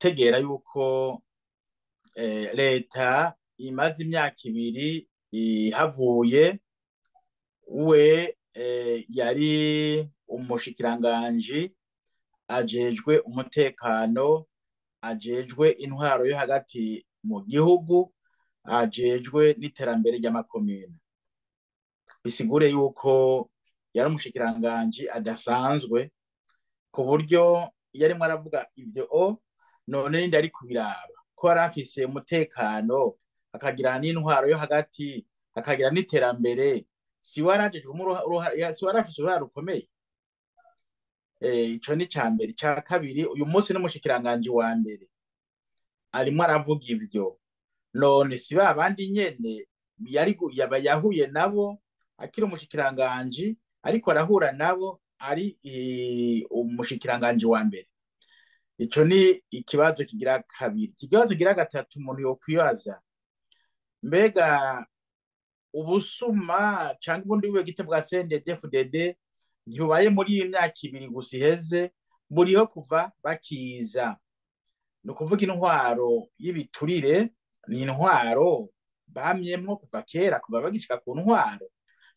Gutegera yuko leta imaze imyaka 2 ihavuye, we yari umushikiranganji ajejwe umutekano, ajejwe intwaro yo hagati mu gihugu, ajejwe n'iterambere ry'amakomine. Bisigure yuko yari umushikiranganji adasanzwe, ku buryo yarimwo aravuga ivyo none ninde ari kubiraba ko yari afise umutekano, akagira n'intwaro yo hagati, akagira n'iterambere, si we yarajejwe si we yarafise uruhara rukomeye. Ico ni ica mbere. Ica kabiri, uyu munsi n'umushikiranganji wa mbere arimwo aravuga ivyo, none si ba bandi nyene yaba yahuye nabo akiri umushikiranganji, ariko arahura nabo ari umushikiranganji wa mbere. Ico ni ikibazo kigira kabiri. Ikibazo kigira gatatu umuntu yokwibaza, mbega ubusuma canke ubundi bube bwa CNDD-FDD ntibubaye muri iyi myaka 2 gusa iheze, buriho kuva bakiza. Ni ukuvuga intwaro y'ibiturire ni intwaro bamyemwo kuva kera, kuva bagishika ku ntwaro.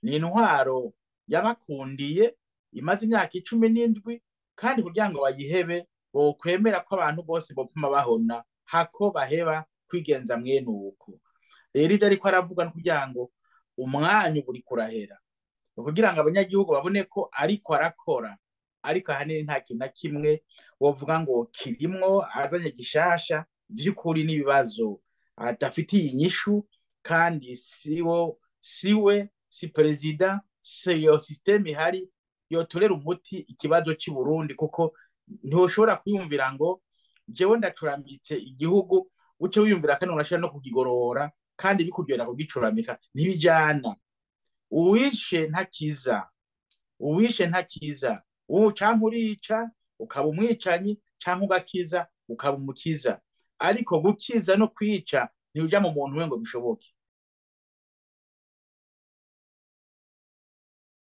Ni intwaro yabakundiye imaze imyaka 17, kandi kugira ngo bayihebe bokwemera ko abantu bose bopfuma bahona hako baheba kwigenza mwene uko. Rero ivyo ariko aravuga no kugira ngo umwanya uri kurahera, kugira ngo abanyagihugu babone ko ariko arakora, ariko ahanini nta kintu na kimwe wovuga ngo kirimwo azanye gishasha. Vy'ukuri n'ibibazo adafitiye inyishu, kandi siwe si perezida, si yo systeme ihari yotorera umuti ikibazo cy'i Burundi, kuko ntiwoshobora kwiyumvira ngo jewe ndacuramitse igihugu uce wiyumvira kandi unashobora no kugigorora, kandi bikuryohera kugicuramika, ntibijana. Uwishe ntakiza, uwishe ntakiza, canke urica ukaba umwicanyi, canke ugakiza ukaba umukiza, ariko gukiza no kwica ntibuja mu muntu we ngo bishoboke.